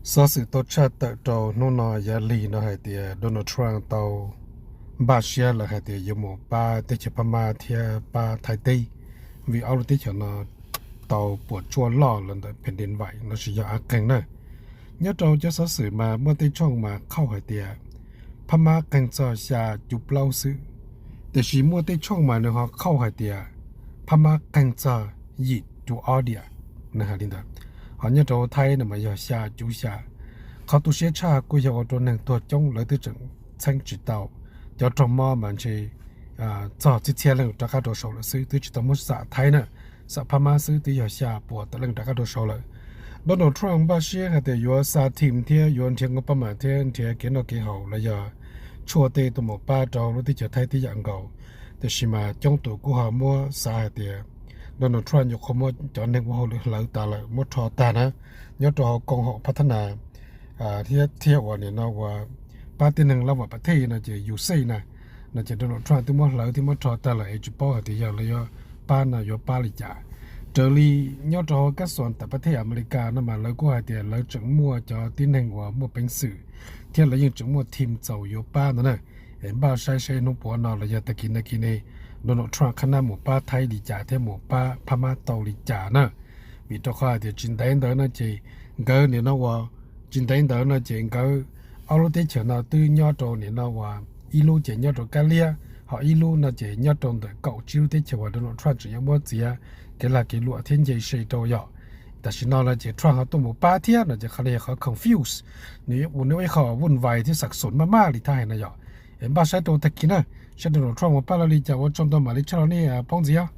Xov xwm tau tshaj tawm rau hnub no yav lig no hais tias Donald Trump tau npaj siab lawm hais tias yuav mus pab teb chaws Phab Mab thiab pab Thaib teb, vim ob lub teb chaws no tau puas tsuaj loj los ntawm phem din vaim los sis yog av qeeg na. Nyob rau cov xov xwm mas muaj tej tshooj mas qhauj hais tias Phab Mab qeeg txog xya cuv plaub xwb, tiam sis muaj tej tshooj mas nws ho qhauj hais tias Phab Mab qeeg txog yim cuv ob diam, nws hais li ntawd. Ho nyob rau Thaib no mas yog xya cuv xya. Qhov tu siab tshaj kuj yog ua rau neeg tuag coob, lawv twb tseem txheeb tsis tau. Cov raug mob mas ntshe txog txhiab txhiab leej rov qab rau saud lawm xwb, twb tsis tau muab xam Thaib na, xam Phab Mab xwb twb yog xya puas tawm leej rov qab rau saud lawm. Donald Trump npaj siab hais tias yuav xa team thiab yuav nrhiav nkauj pab mam thiab nrhiav kev noj kev haus los yog tshuaj tej tuaj mus pab rau lub teb chaws Thaib tib yam nkaus. Tiam sis mas coob tus kuj ho muab xav hais tias Donald Trump nyuam qhuav muab cov neeg ua hauj lwm hlawv tas lawm, muab rho tag na, nyob rau hauv koom haum phab thab nas thiab thiab uas nim no uas pab tib neeg lab vam pas thej no ces USAID na, no ces Donald Trump twb muab hlawv thiab muab rho tag lawm es tsis paub hais tias yog lawv yuav pab no yuav pab li cas. Raws li nyob rau hauv kab xuas tam pas thej Amelikas no mas lawv kuj hais tias lawv tseem muaj cov tib neeg uas muaj peev xwm thiab lawv yeej tseem muaj team txaus yuav pab ntawd na. Es npaj saib seb hnub puav no los yog tag kis no kis ne Donald Trump qhab nab mus pab Thaib li cas thiab mus pab Phab Mab tau li cas na. Vim rau qhov hais tias tsis ntev ntawd no ces nkawd nim no uas, tsis ntev ntawd no ces nkawd ob lub teb chaws no twb nyob rau nim no uas ib lub ces nyob rau kab liab, ho ib lub no ces nyob rau ntawm kaum tsib lub teb chaws uas Donald Trump tseem yuav muab txiav kev lag kev luam thiab nce se rau yom. Tam sim no no ces Trump ho tuaj mus pab thiab no ces qhov no yog qhov confuse, nws ua ib qho vuj vais thiab xam xum maj maj li thab hais no yom. Es npaj saib rau tag kis na, saib Donald Trump mus pab lawv li cas. Ua tsaug ntau mam li tshaj los nej poob ntxiv os.